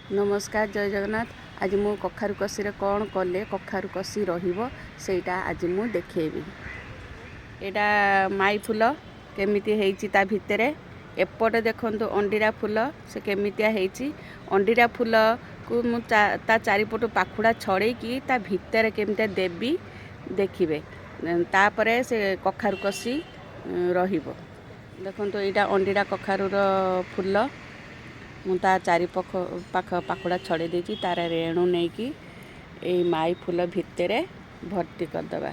ନମସ୍କାର, ଜୟ ଜଗନ୍ନାଥ। ଆଜି ମୁଁ କଖାରୁ କଷିରେ କ'ଣ କଲେ କଖାରୁ କଷି ରହିବ, ସେଇଟା ଆଜି ମୁଁ ଦେଖେଇବି। ଏଇଟା ମାଇ ଫୁଲ କେମିତି ହେଇଛି ତା ଭିତରେ। ଏପଟେ ଦେଖନ୍ତୁ ଅଣ୍ଡିରା ଫୁଲ, ସେ କେମିତିଆ ହେଇଛି। ଅଣ୍ଡିରା ଫୁଲକୁ ମୁଁ ତା ଚାରିପଟୁ ପାଖୁଡ଼ା ଛଡ଼େଇକି ତା ଭିତରେ କେମିତିଆ ଦେବି ଦେଖିବେ, ତାପରେ ସେ କଖାରୁ କଷି ରହିବ। ଦେଖନ୍ତୁ, ଏଇଟା ଅଣ୍ଡିରା କଖାରୁର ଫୁଲ। ମୁଁ ତା ଚାରିପଖ ପାଖ ପାଖୁଡ଼ା ଛଡ଼େଇ ଦେଇଛି। ତାର ରେଣୁ ନେଇକି ଏଇ ମାଇ ଫୁଲ ଭିତରେ ଭର୍ତ୍ତି କରିଦେବା।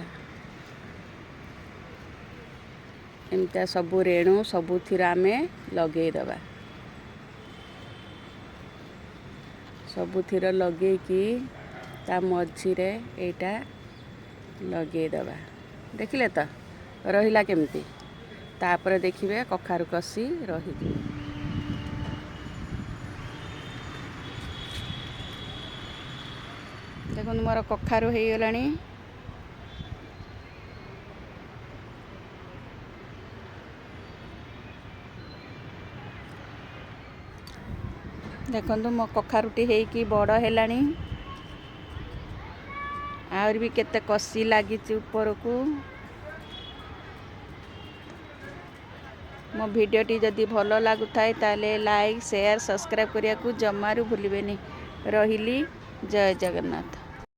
ଏମିତିଆ ସବୁ ରେଣୁ ସବୁଥିରେ ଆମେ ଲଗେଇଦେବା। ସବୁଥିରେ ଲଗେଇକି ତା ମଝିରେ ଏଇଟା ଲଗେଇଦେବା। ଦେଖିଲେ ତ ରହିଲା କେମିତି? ତାପରେ ଦେଖିବେ କଖାରୁ କଷି ରହିଯିବ। ଦେଖନ୍ତୁ, ମୋର କଖାରୁ ହେଇଗଲାଣି। ଦେଖନ୍ତୁ, ମୋ କଖାରୁଟି ହେଇକି ବଡ଼ ହେଲାଣି। ଆହୁରି ବି କେତେ କଷି ଲାଗିଛି ଉପରକୁ। ମୋ ଭିଡ଼ିଓଟି ଯଦି ଭଲ ଲାଗୁଥାଏ, ତାହେଲେ ଲାଇକ୍, ସେୟାର, ସବସ୍କ୍ରାଇବ୍ କରିବାକୁ ଜମାରୁ ଭୁଲିବେନି। ରହିଲି, ଜୟ ଜଗନ୍ନାଥ।